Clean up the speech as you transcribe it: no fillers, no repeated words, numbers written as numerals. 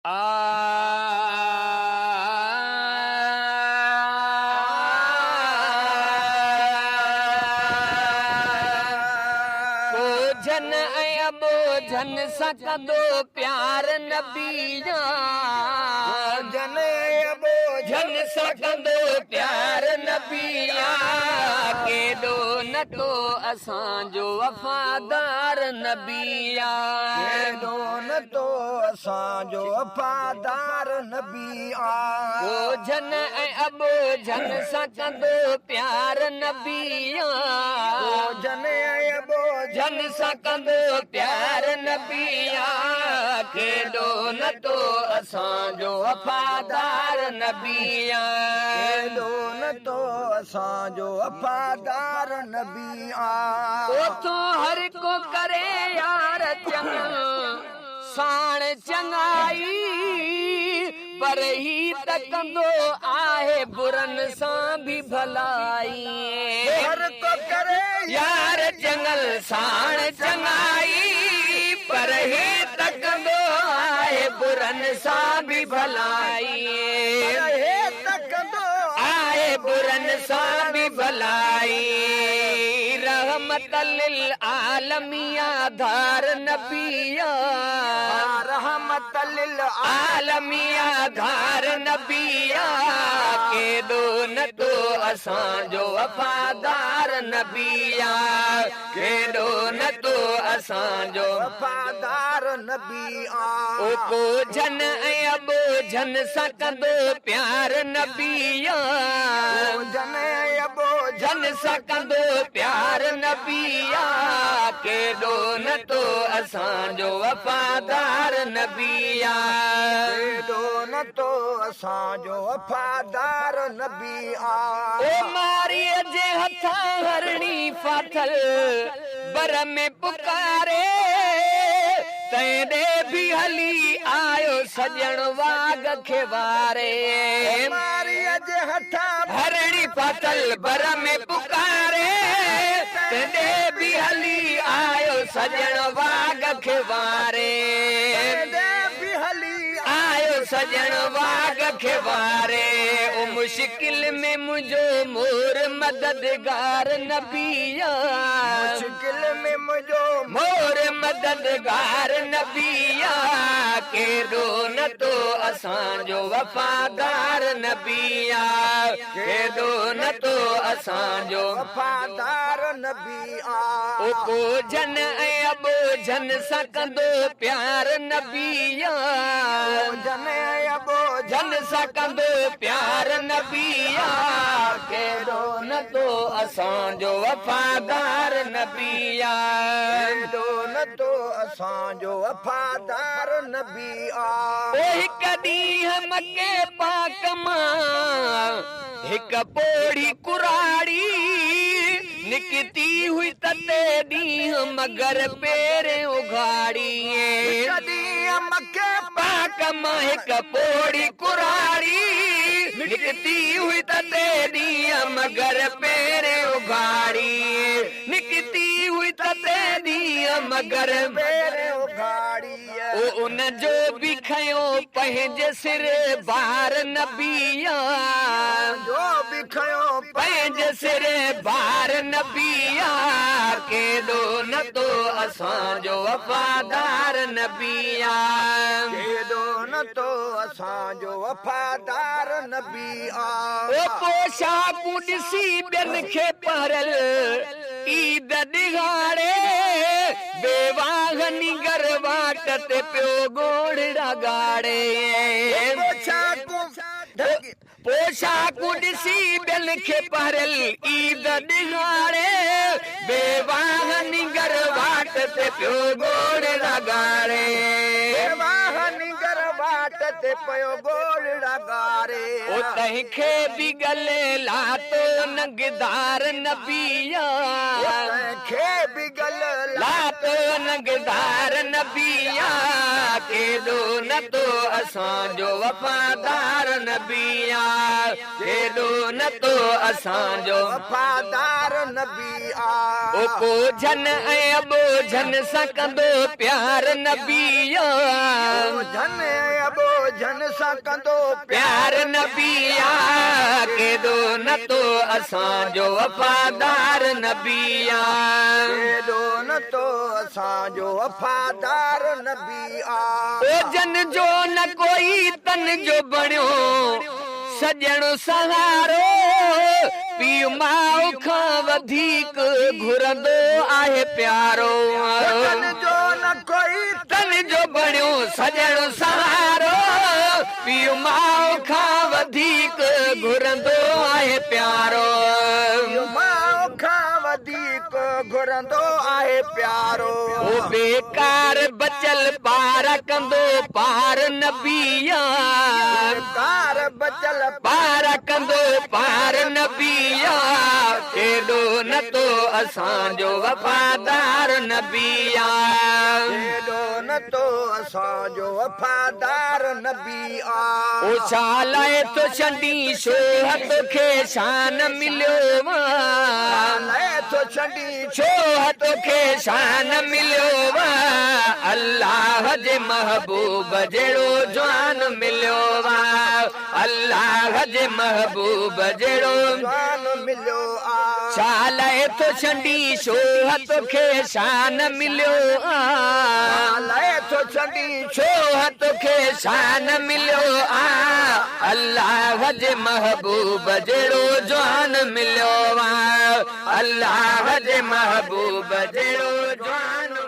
ڪوجهن ۽ اٻوجهن سان ڪندو پيار نبي آ. ڪوجهن ۽ اٻوجهن سان ڪندو پيار نبي آ. ڪيڏو نه تو اسان جو وفادار نبي آ. ڪيڏو نه تو اسان جو وفادار نبي آ. ڪوجهن ۽ اٻوجهن سان ڪندو پيار نبي آ. ڪوجهن ۽ اٻوجهن جن سان ڪندو پيار نبي آ. ڪيڏو نه تو اسان جو وفادار نبي آ. ڪيڏو نه تو اسان جو وفادار نبي آ. اٿو هر ڪو ڪري يار چڱو ساڻ چڱائي، پر هي ته ڪندو آهي برن سان به ڀلائي. هر ڪو ڪري يار چڱل ساڻ چڱائي، پر هي ته ڪندو آهي برن سان به ڀلائي. پر هي ته ڪندو آهي برن سان به ڀلائي. رحمت للعالمين آڌار نبي آ. رحمت للعالمين آڌار نبي آ. ڪيڏو نه تو اسان جو وفادار نبي آ. ڪيڏو نه تو اسان جو وفادار نبي آ. او ڪوجهن ۽ اٻوجهن سان ڪندو پيار نبي آ. ڪوجهن ۽ اٻوجهن جن سان ڪندو پيار نبي آ. ڪيڏو نه تو اسان جو وفادار نبي آ. ڪيڏو نه تو اسان جو وفادار نبي آ. او ماريءَ جي هٿان هرڻي ڦاٿل بر ۾ پڪاري، تنهن ڏي به هلي آيو سڄڻ واڳ کي واري. ماريءَ جي هٿان هرڻي ڦاٿل بر ۾ پڪاري، تنهن ڏي به هلي آيو سڄڻ واڳ کي واري. تنهن ڏي به هلي آيو سڄڻ واڳ کي واري. او مشڪل ۾ منهنجو مور مددگار نبي آ. مشڪل ۾ منهنجو مور مددگار نبي آ. ڪيڏو نه تو اسان جو وفادار نبي آ. ڪيڏو نه تو اسان جو وفادار نبي آ. او ڪوجهن ۽ اٻوجهن سان ڪندو پيار نبي آ. ڪوجهن ۽ اٻوجهن جن سان ڪندو پيار نبي آ. ڪيڏو نه تو اسان جو وفادار نبي آ. ڪيڏو نه تو اسان جو وفادار نبي آ. او هڪ ڏينهن مڪي پاڪ مان هڪ پوڙهي ڪراڙي نڪتي هئي تتي ڏينهن مگر پير اگهاڙي. هڪ ڏينهن مڪي پاڪ مان هڪ پوڙهي ڪراڙي نڪتي هئي تتي ڏينهن مگر پير اگهاڙي. نڪتي هئي تتي ڏينهن مگر پير اگهاڙي. او ان جو به کنيو پنهنجي سر بار نبي آ. جو به کنيو پنهنجي سر بار نبي آ. ڪيڏو نه تو اسان جو وفادار نبي آ. ڪيڏو نه تو اسان جو وفادار نبي آ. او پوشاڪون ڏسي ٻين کي پهريل عيد ڏهاڙي، بيواهه نگر واٽ تي پيو ڳوڙها ڳاڙي. پوشاڪون ڏسي ٻين کي پهريل عيد ڏهاڙي، بيواهه نگر واٽ تي پيو ڳوڙها ڳاڙي. بيواهه نگر واٽ تي پيو ڳوڙها ڳاڙي. او تنهن کي به ڳلي لاتو ننگدار نبي آ. تنهن کي به ڳلي لاتو ننگدار نبي آ. ڪيڏو نه تو اسان جو وفادار نبي آ. ڪيڏو نه تو اسان جو وفادار نبي آ. او ڪوجهن ۽ اٻوجهن سان ڪندو پيار نبي آ. ڪوجهن ۽ اٻوجهن جن سان ڪندو پيار نبي آ. ڪيڏو نه تو اسان جو وفادار نبي آ. ڪيڏو نه تو اسان جو وفادار نبي آ. او جن جو نه ڪوئي تن جو بڻيو سڄڻ سهارو، پيءُ ماءُ کان وڌيڪ گهرندو آهي پيارو. جن جو نه ڪوئي تن جو بڻيو سڄڻ سهارو، پيءُ ماءُ کان وڌيڪ گهرندو آهي پيارو. ماءُ کان وڌيڪ گهرندو آهي پيارو. او بيڪار بچل پار ڪندو پار نبي آ. بيڪار بچل پار ڪندو پار نبي آ. ڪيڏو نه تو اسان جو وفادار نبي آ. ڪيڏو نه تو اسان جو وفادار نبي آ. او ڇا لاءِ ٿو ڇنڊي ڇو توکي شان مليو آ. لاءِ ٿو ڇنڊي ڇو توکي شان مليو آ. الله جي محبوب جهڙو جوان مليو آ. الله جي محبوب جهڙو جوان مليو آ. ڇا لاءِ ٿو ڇنڊي ڇو توکي شان مليو آ. لاءِ ٿو ڇنڊي ڇو توکي شان مليو آ. الله جي محبوب جهڙو جوان مليو آ. الله جي محبوب جهڙو جوان.